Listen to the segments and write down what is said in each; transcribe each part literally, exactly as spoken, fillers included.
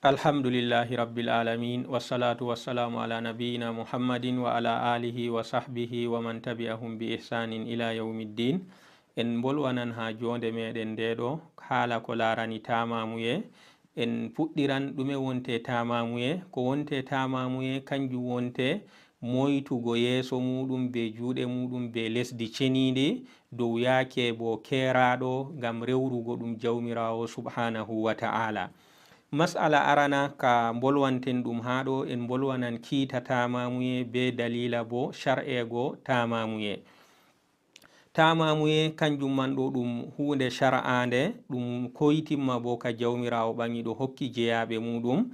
Alhamdulillahi Rabbil Alamin, wassalatu wassalamu ala nabiyyina Muhammadin wa ala alihi wa sahbihi wa man tabi'ahum bi ihsanin ila yawmiddin. En mbolwanan ha jonde meɗen nde ɗo haala ko larani tamamuye. En puɗɗiran ɗume wonte tamamuye. Ko wonte tamamuye kanjum wonte moytugo yeeso muɗum be juuɗe muɗum be lesdi cenindi dow yaake bo keeraɗo ngam rewrugo ɗum Jawmiraawo subhanahu wa ta'ala. Mas'ala arana ka mbolwanten ɗum haa ɗo, en mbolwanan kiita tamamuye be dalila bo shar'ego tamamuye. Tamamuye kanjum man ɗo ɗum huunde shar'aande, ɗum koytimma bo ka Jawmiraawo ɓaŋiiɗo hokki jeyaaɓe muɗum.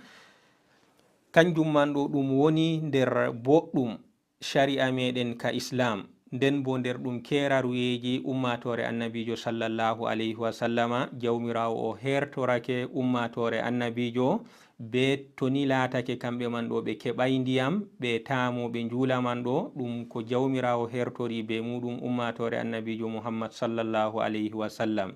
Kanjum man ɗo ɗum woni nder boɗɗum shari'a meɗen ka Islam, nden bo nder ɗum keraruyeeji ummaatoore Annabiijo sallallahu alayhi wa sallama. Jawmiraawo o hertorake ummaatoore Annabiijo be to ni laatake kamɓe man ɗo ɓe keɓay ndiyam, ɓe taamo, ɓe njuula man ɗo, ɗum ko Jawmiraawo hertori be muɗum ummaatoore Annabiijo Muhammad sallallahu alayhi wa sallam.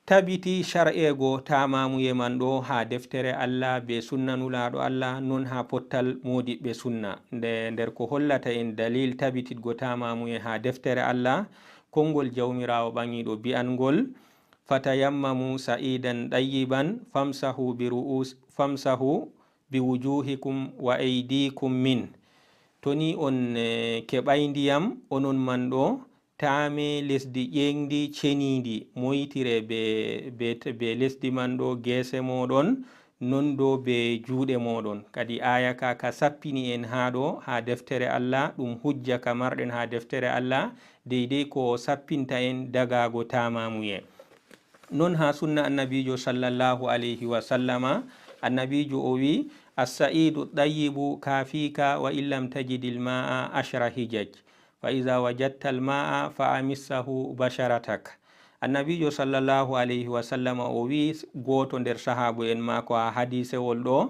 Tabiti shar'ego tamamuye man ɗo haa deftere Allah be sunna Nulaaɗo Allah, non haa pottal moodiɓɓe sunna. Nde, nder ko hollata en dalil tabititgo tamamuye haa deftere Allah, konngol Jawmiraawo ɓaŋiiɗo bi'angol, "Fatayammamu sa'idan ɗayyiban famsahu bi ru'us, famsahu bi wujuhikum wa aydikum min." To ni on, eh, keɓay ndiyam, onon man ɗo, taame lesdi ƴeeŋdi, ceniindi, moytire be, be, be lesdi man ɗo, geese mooɗon, non do be juuɗe mooɗon. Kadi aaya ka, ka sappini en haa ɗo, haa deftere Allah, ɗum hujja ka marɗen haa deftere Allah, deydey ko o sappinta en dagaago taamamuye. Non haa sunna Annabiijo sallallahu alayhi wa sallama, Annabiijo o wi, "As-sa'idu tayyibu kafika wa in lam tajidil ma'a ashra hijaj. Fa iza wajadtal ma'a fa amissahu basharatak." Annabiijo sallallahu alayhi wa sallama o wi gooto nder sahaabu en maako haa hadiisewol ɗo,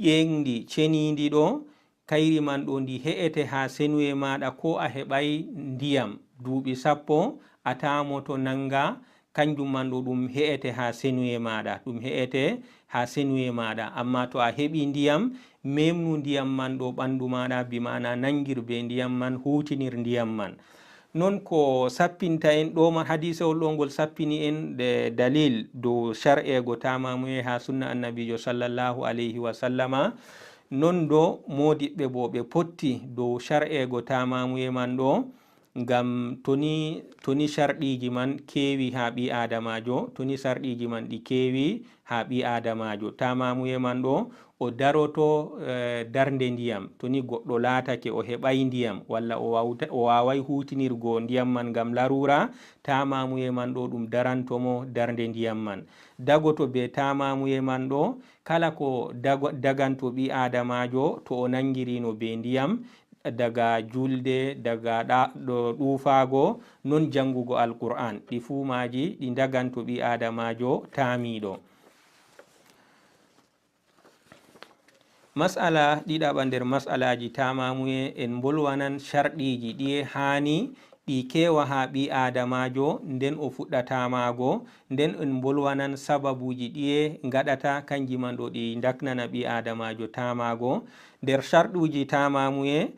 ƴeeŋdi ceniindi ɗo, kayri man ɗo ndi he'ete haa senuye maaɗa, ko a heɓay ndiyam duuɓi sappo, a taamoto nanga, kanjum man ɗo ɗum he'ete haa senuye maaɗa, ɗum he'ete haa senuye maaɗa. Amma to a heɓi ndiyam, memnu ndiyam man ɗo ɓandu maaɗa, bi maana nangir be ndiyam man, huutinir ndiyam man. Non ko sappinta en ɗo man, hadiisewol ɗo ngol sappini en de dalil dow shar'ego tamamuye haa sunna Annabiijo sallallahu alayhi wa sallama. Non do moodiɓɓe bo ɓe potti dow shar'ego tamamuye man ɗo, ngam to ni, to ni sharɗiiji man keewi haa ɓii aadamaajo, to ni sharɗiiji man ɗi keewi haa ɓii aadamaajo, tamamuye man ɗo, o daroto, eh, darnde ndiyam. To ni goɗɗo laatake o heɓay ndiyam, walla o wawta-, o waaway huutinirgo ndiyam man ngam laruura, tamamuye man ɗo ɗum daranto mo darnde ndiyam man. Dagoto be tamamuye man ɗo, kala ko dago-, daganto ɓii aadamaajo to o nangirino be ndiyam, daga julde, daga ɗa-, ɗo ɗuufaago, non janngugo Alqur'aan. Ɗi fuu maaji ɗi daganto ɓii aadamaajo taamiiɗo. Mas'ala ɗiɗaɓa nder mas'alaaji tamamuye, en mbolwanan sharɗiiji ɗiye haani ɗi keewa haa ɓii aadamaajo, nden o fuɗɗa taamaago, nden en mbolwanan sababuuji ɗiye ngaɗata kanji man ɗo ɗi ndaknana ɓii aadamaajo taamaago. Nder sharɗuuji tamamuye,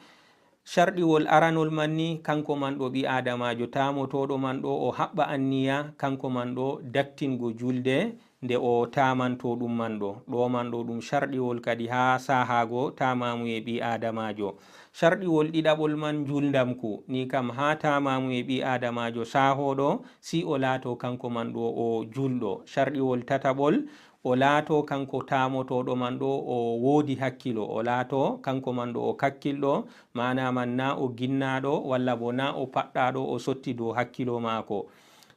sharɗiwol aranol man ni, kanko man ɗo ɓii aadamaajo taamotooɗo man ɗo, o haɓɓa anniya kanko man ɗo daktingo julde nde o taamanto ɗum man ɗo. Ɗo man ɗo ɗum sharɗiwol kadi haa saahaago tamamuye ɓii aadamaajo. Sharɗiwol ɗiɗaɓol man, njuldamku, ni kam haa tamamuye ɓii aadamaajo saahooɗo, si o laato kanko man ɗo o julɗo. Sharɗiwol tataɓol, o laato kanko taamotooɗo man ɗo o woodi hakkilo, o laato kanko man ɗo o kakkilɗo, maana man na o ginnaaɗo, walla bo na o paɗɗaaɗo, o sotti dow hakkilo maako.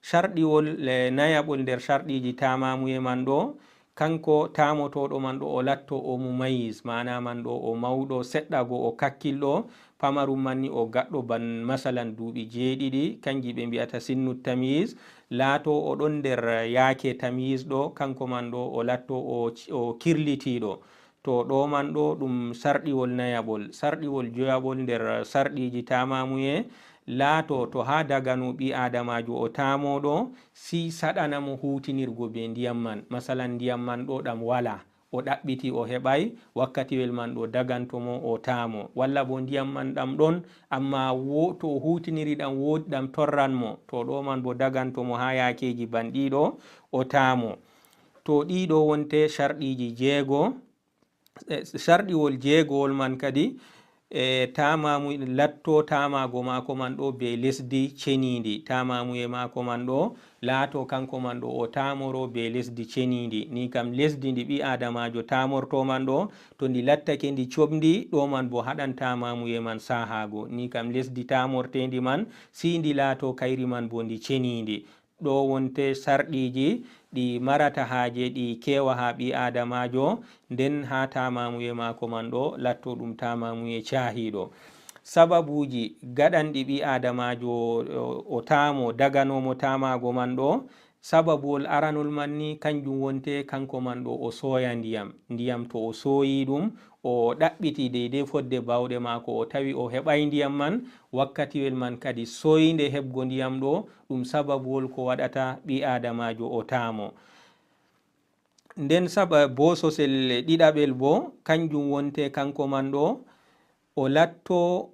Sharɗiwol, eh, nayaɓol nder sharɗiiji tamamuye man ɗo, kanko taamotooɗo man ɗo o latto o mumayyiz, maana man ɗo o mawɗo seɗɗa go o kakkilɗo, pamarum man ni o gaɗɗo ban masalan duuɓi jeeɗiɗi, kanji ɓe mbi'ata sinnu tamyiz, laato o ɗon nder yaake tamyiz ɗo, kanko man ɗo o latto o, o kirlitiiɗo. To ɗo man ɗo ɗum sarɗiwol nayaɓol. Sarɗiwol joyaɓol nder sarɗiiji tamamuye, laato to haa dagano ɓii aadamaajo o taamoɗo, si saɗana mo huutinirgo be ndiyam man. Masalan, ndiyam man ɗo ɗam wala. o ɗaɓɓiti o heɓay, wakkatiwel man ɗo daganto mo o taamo. Walla bo ndiyam man ɗam ɗon, amma wo-, to o hutiniri ɗam woodi ɗam torran mo, to ɗo man bo daganto mo ha yaakeji ban ɗiɗo o taamo. To ɗiɗo wonte sharɗiji jeego, e, sharɗiwol jeegowol man kadi, e, taamamu-, latto taamago maako man ɗo be lesdi cenindi. Taamamuye maako man ɗo laato kanko man ɗo o taamoro be lesdi cenindi. Ni kam lesdi ndi ɓi Aadamajo taamorto man ɗo, to ndi lattake ndi coɓndi, ɗo man bo haɗan taamamuye man saahaago. Ni kam lesdi taamortendi man, si ndi laato kayri man bo ndi cenindi. Ɗo wonte sarɗiiji ɗi marata haaje ɗi keewa haa ɓii aadamaajo, nden haa taamaamuye maako man ɗo latto ɗum taamaamuye caahiiɗo. Sababuuji gaɗanɗi ɓii aadamaajo o, o taamo, daganoomo taamaago man ɗo, sababuwol aranol man ni, kanjum wonte kanko man ɗo o sooya ndiyam. Ndiyam to o sooyi ɗum, o ɗaɓɓiti deydey fodde baawɗe maako, o tawi o heɓay ndiyam man, wakkatiwel man kadi sooynde heɓgo ndiyam ɗo, ɗum sababuwol ko waɗata ɓii aadamaajo o taamo. Nden saba-, bososel ɗiɗaɓel bo, kanjum wonte kanko man ɗo, o latto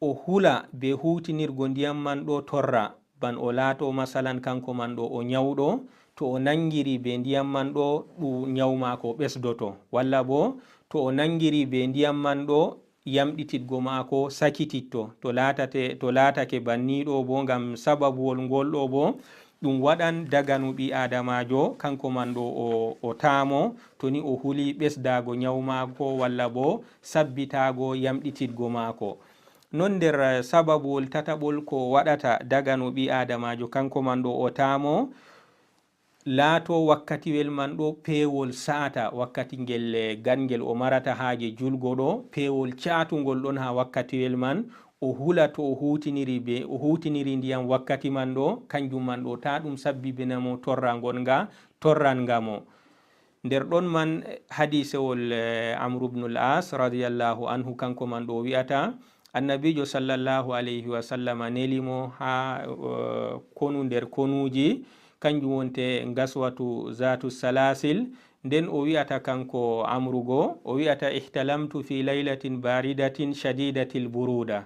o hula be huutinirgo ndiyam man ɗo torra, ban o laato masalan kanko man ɗo o nyawɗo, to o nangiri be ndiyam man ɗo, ɗu nyaw maako ɓesdoto. Walla bo to o nangiri be ndiyam man ɗo, yamɗititgo maako sakititto. To laatate, to laatake banni ɗo bo, ngam sababuwol ngol ɗo bo, ɗum waɗan daganu ɓii aadamaajo, kanko man ɗo o, o taamo, to ni o huli ɓesdaago nyaw maako, walla bo sabbitaago yamɗititgo maako. Non nder sababuwol tataɓol ko waɗata daganu ɓii aadamaajo, kanko man ɗo o taamo, laato wakkatiwel man ɗo peewol saata, wakkati ngel, eh, gan ngel o marata haaje julgo ɗo, peewol caatungol ɗon haa wakkatiwel man, o hula to o huutiniri be, o huutiniri ndiyam wakkati man ɗo, kanjum man ɗo, taa ɗum sabbibina mo torra ngon nga, torran nga mo. Nder ɗon man, eh, hadiisewol, eh, Amru ibnul As radiyallahu anhu, kanko man ɗo o wi'ata, Annabiijo sallallahu alayhi wa sallama neli mo haa, eh, konu nder konuuji, kanjum wonte ngaswatu Zaatu Salaasil. Nden o wi'ata kanko Amru go, o wi'ata, "Ihtalamtu fi laylatin baridatin shadidatil buruda.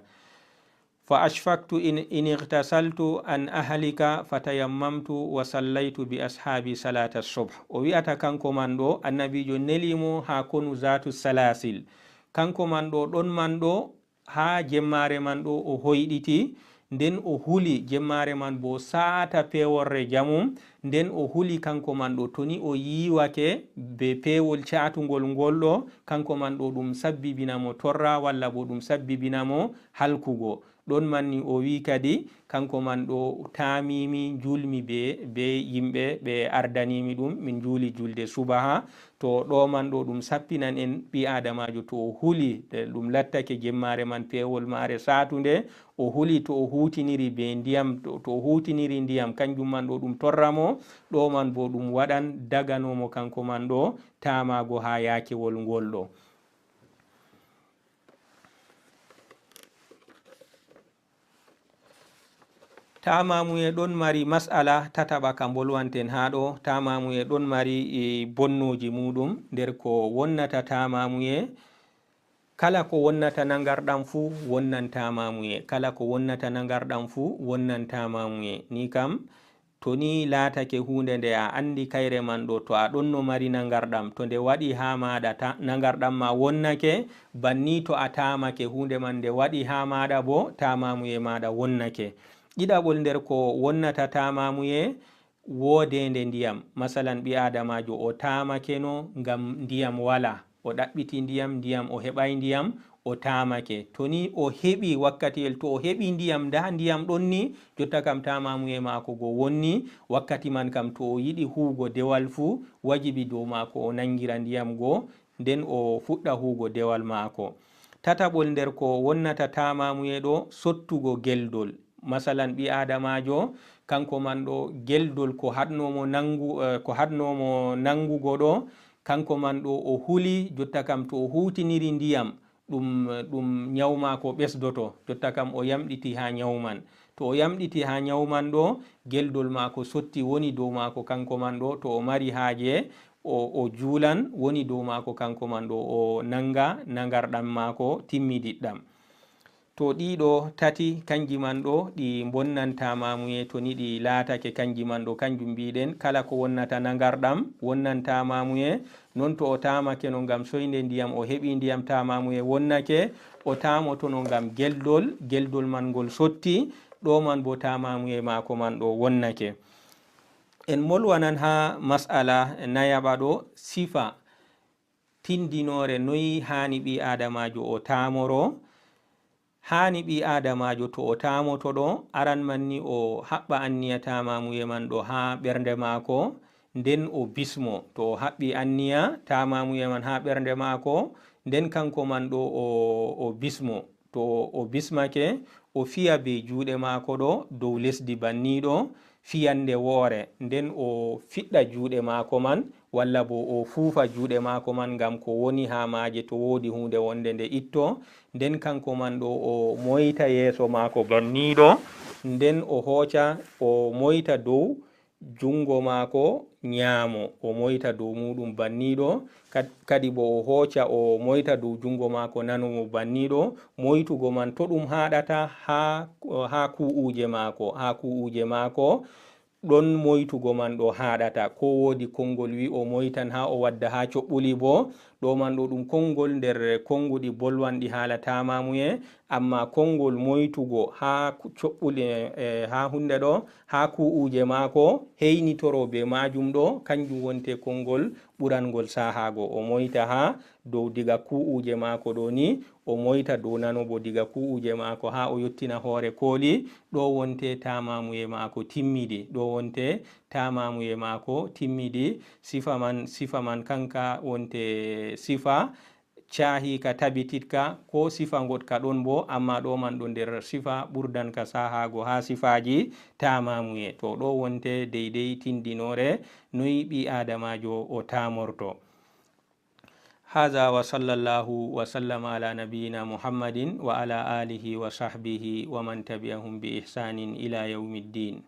Fa ashfaqtu in, in ightasaltu an ahlika fatayammamtu wa sallaytu bi ashaabi salata subh." O wi'ata kanko man ɗo, Annabiijo neli mo haa konu Zaatu Salaasil. Kanko man ɗo, ɗon man ɗo, haa jemmaare man ɗo o hoyɗiti, nden o huli jemmaare man bo saata peeworre jamum, nden o huli kanko man ɗo, to ni o yiiwake be peewol caatungol ngol ɗo, kanko man ɗo ɗum sabbibina mo torra, walla bo ɗum sabbibina mo halkugo. Ɗon man ni o wi kadi, kanko man ɗo taamimi, njulmi be, be yimɓe ɓe ardanimi ɗum, min njuli julde subaha. To ɗo man ɗo ɗum sappinan en ɓii aadamaajo to o huli, e, ɗum lattake jemmaare man peewol maare saatunde, o huli to o huutiniri be ndiyam, to, to o huutiniri ndiyam, kanjum man ɗo ɗum torra mo, ɗo man bo ɗum waɗan dagano mo kanko man ɗo taamaago haa yaakewol ngol ɗo. Taamamuye ɗon mari mas'ala tataɓa ka mbolwanten haa ɗo. Taamamuye ɗon mari, e, bonnooji muuɗum. Nder ko wonnata taamamuye, kala ko wonnata nangarɗam fuu wonnan taamamuye. Kala ko wonnata nangarɗam fuu wonnan taamamuye. Ni kam, to ni laatake huunde nde a anndi kayre man ɗo, to a ɗonno mari nangarɗam, to nde waɗi haa maaɗa ta-, nangarɗam ma wonnake, banni to a taamake huunde man nde waɗi haa maaɗa bo, taamamuye maaɗa wonnake. Ɗiɗaɓol nder ko wonnata taamamuye, woodeende ndiyam. Masalan, ɓii aadamaajo o taamakeno ngam ndiyam walaa. O ɗaɓɓiti ndiyam, ndiyam, o heɓaay ndiyam, o taamake. To ni o heɓi wakkatiyel, to o heɓi ndiyam, ndaa ndiyam ɗon ni, jotta kam taamamuye maako go wonni. Wakkati man kam, to o yiɗi huugo dewal fuu, wajibi dow maako o nangira ndiyam go, nden o fuɗɗa huugo dewal maako. Tataɓol nder ko wonnata taamamuye ɗo, sottugo geldol. Masalan, ɓii aadamaajo, kanko man ɗo, geldol ko haɗnoomo nangu-, eh, ko haɗnoomo nangugo ɗo, kanko man ɗo o huli, jotta kam to o huutiniri ndiyam, ɗum, ɗum nyaw maako ɓesdoto, jotta kam o yamɗiti haa nyaw man. To o yamɗiti haa nyaw man ɗo, geldol maako sotti woni dow maako kanko man ɗo, to o mari haaje, o, o juulan, woni dow maako kanko man ɗo, o nanga nangarɗam maako timmidiɗɗam. To ɗiɗo tati, kanji man ɗo ɗi mbonnanta maamuye, to ni ɗi laatake kanji man ɗo, kanjum mbiɗen kala ko wonnata nangarɗam wonnanta maamuye. Non to o taamake no ngam soynde ndiyam, o heɓi ndiyam, taamamuye wonnake, o taamotono ngam geldol, geldol man ngol sotti, ɗo man bo taamamuye maako man ɗo wonnake. En molwanan ha mas'ala nayaɓa ɗo, sifa tindinoore, noy haani ɓii aadamaajo o taamoro? Haani ɓii aadamaajo to o taamoto ɗo, aran man ni o haɓɓa anniya taamamuye man ɗo ha ɓernde maako, nden o bismo. To o haɓɓi anniya taamamuye man ha ɓernde maako, nden kanko man ɗo o, o bismo. To o bismake, o fiya be juuɗe maako ɗo dow lesdi banniɗo, fiyande woore, nden o fiɗɗa juuɗe maako man, walla bo o fuufa juuɗe maako man ngam ko woni haa maaje, to woodi huunde wonde nde itto. Nden kanko man ɗo o moyta yeeso maako banniɗo, nden o hooca, o moyta dow junngo maako nyaamo, o moyta dow muuɗum banniɗo, kad-, kadi bo o hooca, o moyta dow junngo maako nano mo banniɗo, moytugo man to ɗum haaɗata haa, haa ku'uuje maako, haa ku'uuje maako, ɗon moytugo man ɗo haaɗata. Ko woodi konngol wi o moytan haa o wadda haa coɓɓuli bo, ɗo man ɗo ɗum konngol nder konnguɗi bolwanɗi haala taamamuye, amma konngol moytugo haa ku-, coɓɓuli, e, haa huunde ɗo, haa ku'uuje maako, heynitoro be maajum ɗo, kanjum wonte konngol ɓurangol saahaago. O moyta haa dow diga ku'uuje maako ɗo ni, o moyta dow nano bo diga ku'uuje maako haa o yottina hoore kooli, ɗo wonte taamamuye maako timmidi, ɗo wonte taamamuye maako timmidi. Sifa man, sifa man kanka wonte sifa caahiika, tabititka, ko sifa ngoɗka ɗon bo, amma ɗo man ɗo nder sifa ɓurdanka saahaago haa sifaaji taamamuye. To ɗo wonte deydey tindinoore noy ɓii aadamaajo o taamorto. Haza wa sallallahu wa sallama ala nabiyina Muhammadin wa ala alihi wa sahbihi wa man tabi'ahum bi ihsanin ila yawmiddin.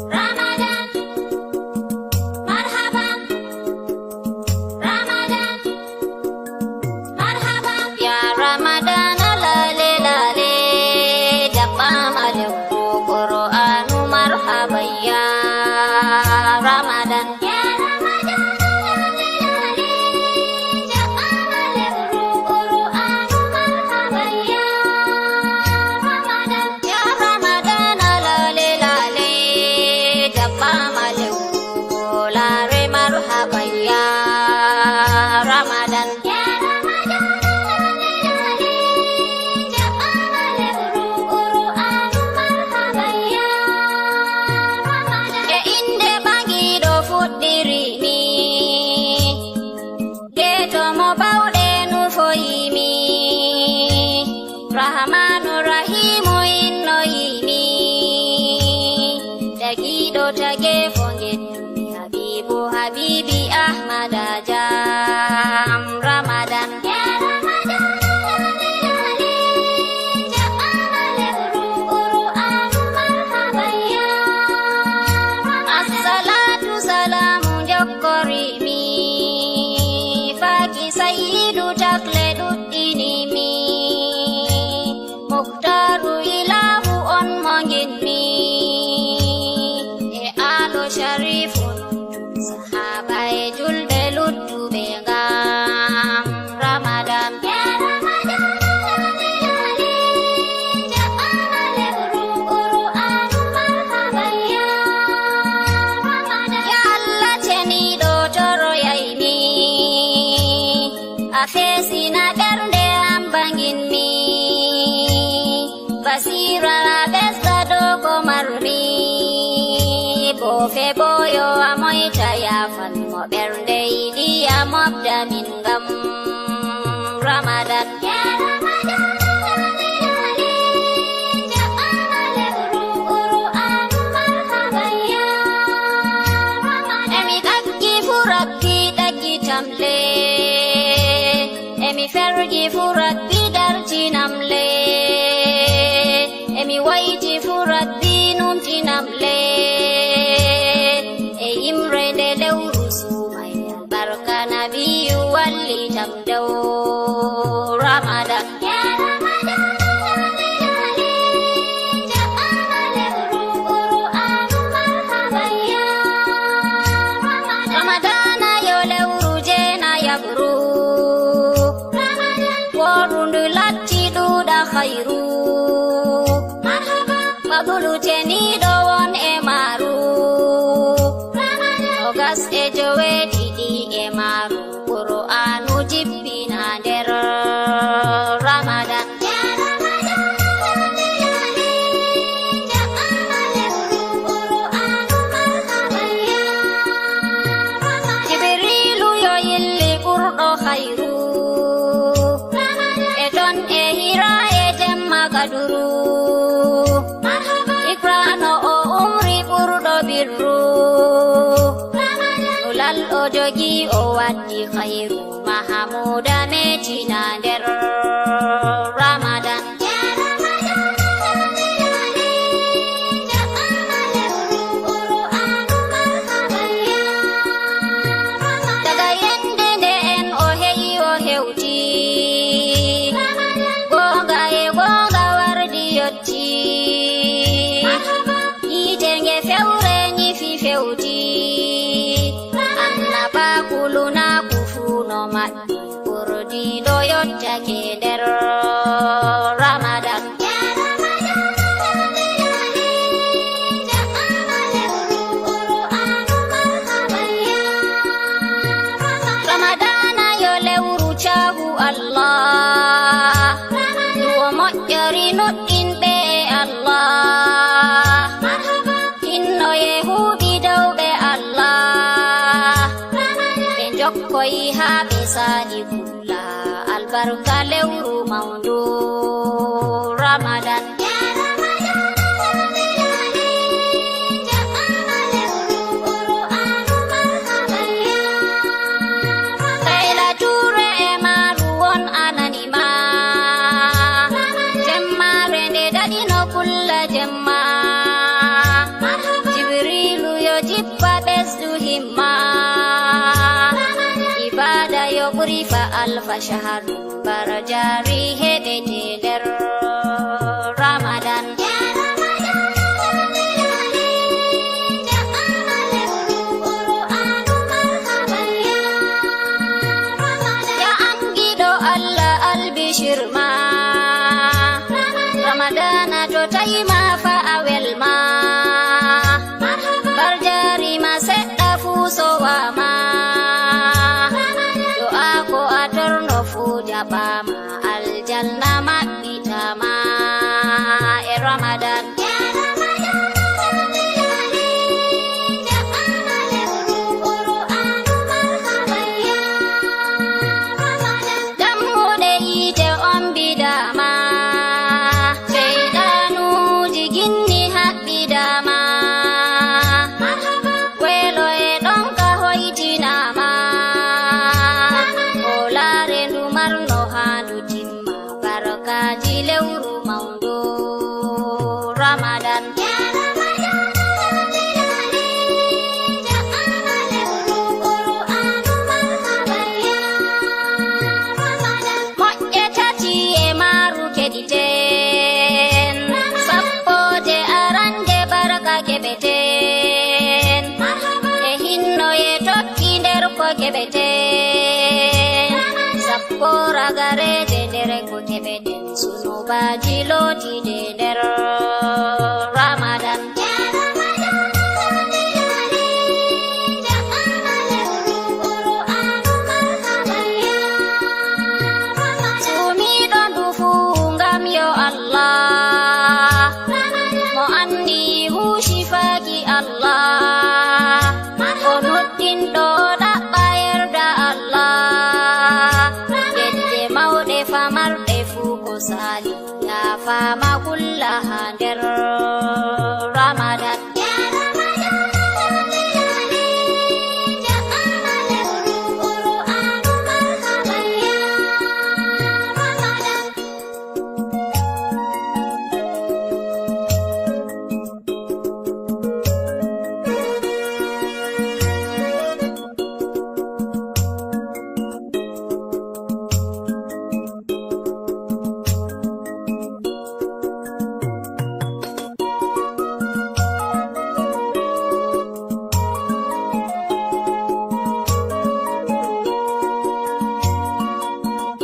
Ramadan, marhaban. Ramadan, marhaban. Ya Ramadan, lale, lale, jaɓɓaama lewru Qur'aanu, marhaban ya Ramadan. Ya Ramadan, lale, lale, jaɓɓaama lewru Qur'aanu, marhaban ya Ramadan. Ya Ramadan, lale, lale, jaɓɓaama lewru Foolaare, marhaban ya Ramadan. Ya Ramadan, lale, lale, jaɓɓaama lewru Qur'aanu, marhaban ya Ramadan. E innde Ɓaŋiiɗo fuɗɗiri mi, geeto mo baawɗe nufoyi mi. Rahmaanu Rahiimu innoyi mi. Tagiiɗo tageefo ngenndumi Habiibu Habiibi Ahmada Jam Ramadan. Ya Ramadan, lale, lale, jaɓɓaama lewru Qur'aanu, marhaban ya Ramadan. Assalaatu salaamu njokkori mi, faaki Sayyidu takle ɗuɗɗini mi. Muktaaru Ilaahu on mo nginmi, e Aalo Sharifu, sahaaba e julɓe luttuɓe ngam Ramadan. Ya Ramadan, lale, lale, jaɓɓaama lewru Qur'aanu, marhaban ya Ramadan. Ya Allah ceniiɗo toroyay mi, a feesina ɓernde am bangin mi. Basiira a ɓesda dow ko marmi. Boofe booyo a moyta yaafan mo Ɓernde yiɗi a mofta min ngam Ramadan. Ya Ramadan, Qur'aanu marhaban ya Ramadan. Emi ɗaggi fu Rabbi ɗaggitam le. Emi fergi fu Rabbi dartinam le. Emi wayti fu Rabbi numtinam le. E yimre nde lewru suumayya. Barka nabiyu wallitam dow Ramadan. Ya Ramadan, Qur'aanu marhaban ya Ramadan. Ramadana yo lewru jeenayabru. Ramadan. Woɗundu latti ɗuuɗa khayru. Marhaba. Fadlu ceniiɗo won e maaru. Ramadan. Nogas e joweeɗiɗi e maaru. Qur'aanu jippina nder Ramadan. Ya Ramadan, Qur'aanu marhaban ya Ramadan. Jibriilu yo yilli ɓurɗo khayru. Ramadan. E ton e hira e jemma kaduru. Marhaba. Iqra no o umri ɓurɗo birru. Ramadan. Nulal o jogi o waddi khayru. Mahamuda metina nder Ramadan. Ya Ramadan, Qur'aanu marhaban ya Ramadan. Daga yende nde en o he'i o hewti. Ramadan. Goonga e goonga wardi yotti. Marhaba. Yiite nge fewre nyifi fewti. Annabaaku lunaaku fuu no maɓɓi. Urdiiɗo yottake nder Ramadan. Ya Ramadan, Qur'aanu marhaban ya Ramadan. Ramadana yo lewru caahu Allah. Ramadan. Wo moƴƴori nuɗɗinɓe Allah. Marhaba. Hinno e huuɓi dawɓe Allah. Ɓe njokkoyi haa ɓe saali kulla albarka lewru mawndu Ramadan. Layla Tuure e maaru won anani ma. Jemmaare nde daɗi no kulla jemma. Jibriilu yo jippa ɓesdu himma. Ibaada yo ɓuri fa alfa shahar. Barjaari heɓete nder Ramadan. Ya angiɗo Allah albishir ma. Ramadana to tawi ma fa a welma. Barjaari ma seɗɗa fuu sowa ma. Do'a ko a torno fuu jaɓaama. Aljanna maɓɓitama e Ramadan. Dammuɗe yiite on mbidama. Seyɗanuuji ginni haɓɓidama. Weelo e ɗonka hoytinama. Hoolaare ndu marno haa ndu timma. Barkaaji lewru mawndu Ramadan. Moƴƴe tati e maaru keɗiten. Sappooje arande barka keɓeten. E hinnoye tokki nder ko keɓeten. Sappo ragareeje nder ko keɓeten. Sunubaaji lootiiɗe nder Ramadan. Suumiiɗo ndu fuu ngam yo Allah. Mo anni huuci faaki Allah. O nuɗɗinɗo Yaafaama kulla haa nder Ramadan.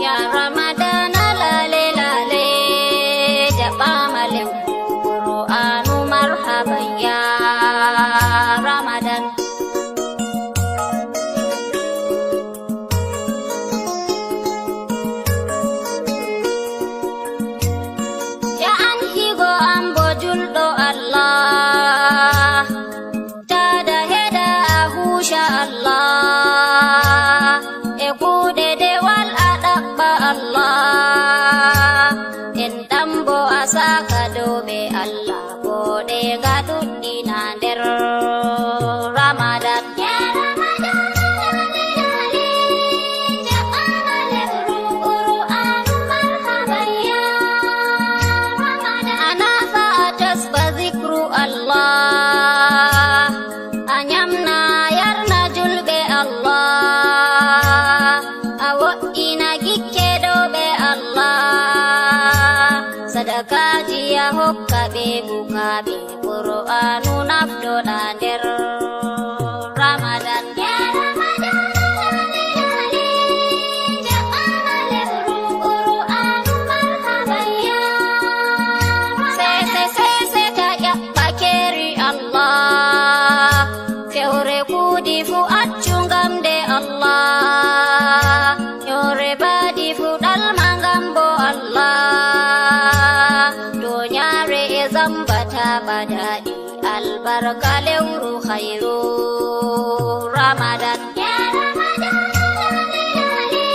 Ya Ramadana lale lale, jaɓaama lew Qur'aanu marhaban ya Ramadan. Ya an higo am bo julɗo Allah, tada heɗa a huuca Allah, e kuuɗe dewal a ɗaɓɓa Allah, en ɗambo a saaka dow ɓe Allah, boɗeega ɗuɗɗina nder Ramadan. A nafa a tasba zikru Allah, a nyamna a yarna julɓe Allah, a wo'ina gikke dow ɓe Allah, sadakaaji a hokka ɓe bukaaɓe. Qur'aanu naftoɗa nder Ramadan. Ya Ramadan, lale, lale, jaɓɓama lewru Qur'aanu marhaban ya Ramadan. Sese, sese, ta ƴaɓɓa keeri Allah. Fewre kuudi fu accu ngam nde Allah. Nyoore baadi fu ɗalma ngam bo Allah. Dunyaare e zamba ta ɓadaɗi. Albarka lewru khayru Ramadan. Ya Ramadan, lale, lale,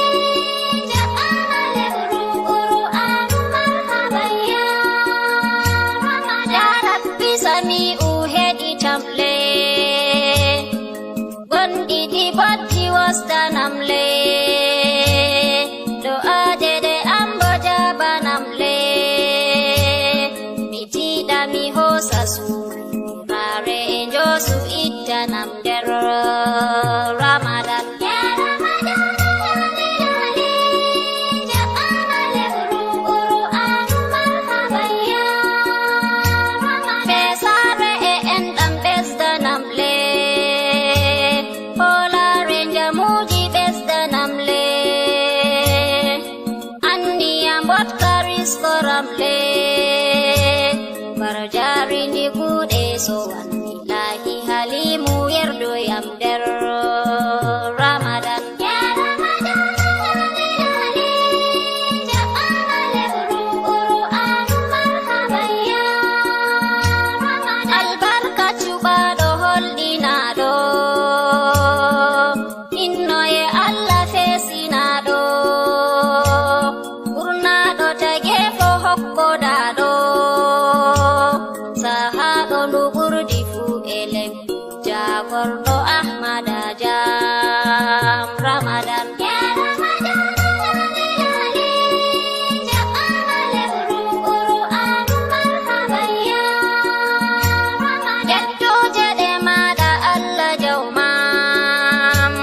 jaɓɓama lewru Qur'aanu marhaban ya Ramadan. Ya Rabbi Sami'u heɗitam le. Gonɗi ɗi bojji wostanam le. Do'aaje ɗe am bo jaabanam le. Mi tiiɗa mi hoosa suumaare e njoosu ittanam nder Ramadan. Ya Ramadan, lale, lale, jaɓɓama lewru Qur'aanu marhaban ya Ramadan. Feesaare e enɗam ɓesdanam le. Hoolaare njamuuji ɓesdanam le. Anniya mboɗka riskoram le. Mbar jaarindi kuuɗe sowan Ilaahi Haliimu yerdoyam nder Ramadan. Ya Ramadan, lale, lale, jaɓɓama lewru Qur'aanu marhaban ya Ramadan. Albarka cuɓaaɗo holɗinaaɗo. Innoye Allah feesinaaɗo, ɓurnaaɗo tageefo hokkodaaɗo, sahaaɗo ndu ɓurdi fuu e lem, jaagorɗo Ahmada Jam Ramadan. Ya Ramadan, lale, lale, jaɓɓama lewru Qur'aanu marhaban ya Ramadan. Yettooje ɗe maaɗa Allah jawmam.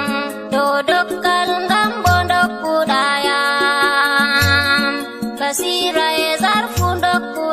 Ɗo dokkal ngam bo ndokkuɗa yam. Basiira e zarfu ndokku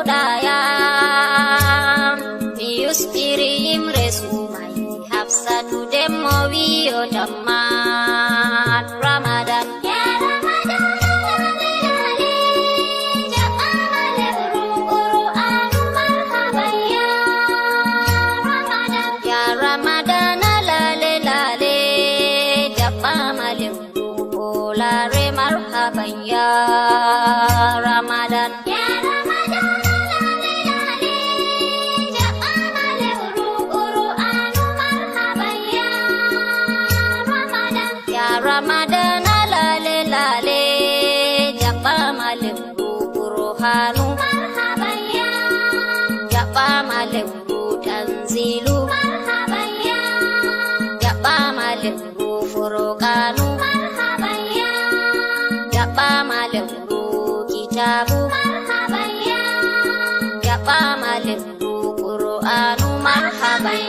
Lemru furqanu, marhaban ya. Jaɓɓaama lemru kitaabu, marhaban ya. Jaɓɓaama lemru qur'anu, marhaban